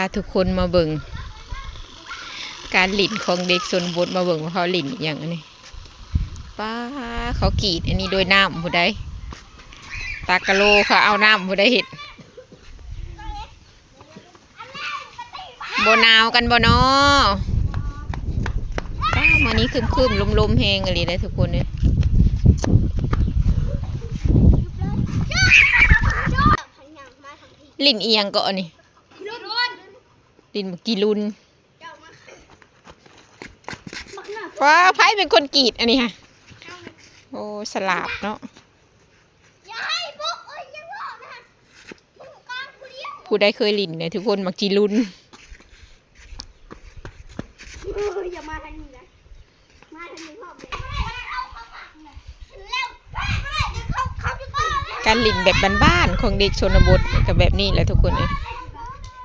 ພາທຸກຄົນມາເບິ່ງການຫຼິ້ນຂອງເດັກຊົນນະບົດ ມາເບິ່ງວ່າເຂົາຫຼິ້ນອີ່ຫຍັງອັນນີ້. ປ້າ ເຂົາກຣີດອັນນີ້ໂດຍນ້ຳຜູ້ໃດ ຕາກະໂລ ເຂົາເອົານ້ຳຜູ້ໃດເຮັດ. ບໍ່ໜາວກັນບໍ່ນໍ? ປ້າ ມື້ນີ້ຄຶ້ມໆ ລົມໆ ແຮງອີ່ຫຼີເດ້ທຸກຄົນເອີຍ. ຫຼິ້ນອີ່ຫຍັງເກາະນີ້? ຫຼິ້ນໝາກຈີ່ລຸນ. ວ້າ ໃຜເປັນຄົນກຣີດອັນນີ້ຫະ? ໂອ້ ສະຫຼາດເນາະ. ຜູ້ໃດເຄີຍຫຼິ້ນແດ່ທຸກຄົນ ໝາກຈີ່ລຸນ? ການຫຼິ້ນແບບບ້ານໆ ຂອງເດັກຊົນນະບົດກະແບບນີ້ແຫຼະທຸກຄົນເອີຍ.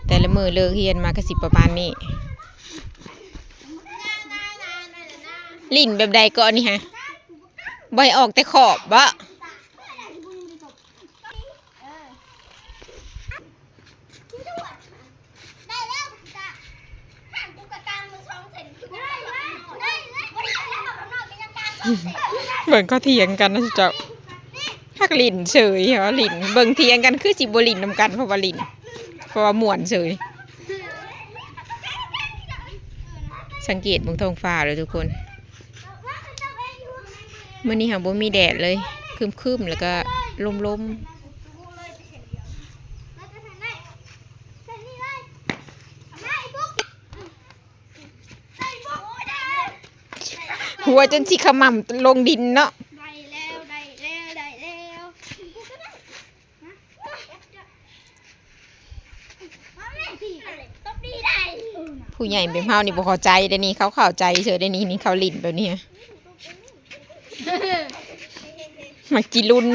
ແຕ່ລະມື້ເລີກຮຽນມາກະຊິປະມານນີ້. ຫຼິ້ນແບບໃດເກາະນີ້ຫະ? ບໍ່ໃຫ້ອອກແຕ່ຂອບບໍ? ເບິ່ງເຂົາຖຽງກັນນະເຈົ້າ. ພັກຫຼິ້ນເສີຍ ເຂົາຫຼິ້ນ ເບິ່ງຖຽງກັນຄືຊິບໍ່ຫຼິ້ນນຳກັນ ເພາະວ່າຫຼິ້ນ ເພາະວ່າມ່ວນເສີຍ. ສັງເກດເບິ່ງທ້ອງຟ້າເດີທຸກຄົນ. ມື້ນີ້ຫາບໍ່ມີແດດເລີຍ ຄຶ້ມໆ ແລ້ວກະລົມໆ. ຫົວຈົນຊິຂະໝ່ຳລົງດິນເນາະ. ຜູ້ໃຫຍ່ແບບເຮົານີ້ບໍ່ເຂົ້າໃຈເດ້ນີ້ ເຂົາເຂົ້າໃຈເສີຍເດ້ນີ້ ນີ້ເຂົາຫຼິ້ນແບບນີ້. ໝາກຈີ່ລຸນ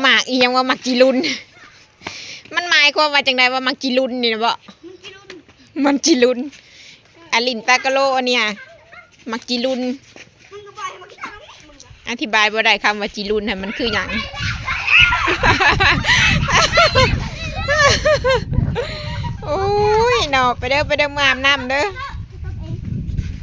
ໝາກອີ່ຫຍັງວ່າໝາກຈີ່ລຸນ? ມັນໝາຍຄວາມວ່າຈັ່ງໃດວ່າໝາກຈີ່ລຸນນີ້ນະບໍ? ມັນຈີ່ລຸນ ອາ ຫຼິ້ນຕາກະໂລອັນນີ້ຫະ ໝາກຈີ່ລຸນ. ອະທິບາຍບໍ່ໄດ້ຄຳວ່າຈີ່ລຸນຫັ້ນມັນຄືຫຍັງ. ໂອ້ຍເນາະ ໄປເດີ ໄປເດີ ເມືອອາບນ້ຳເດີ.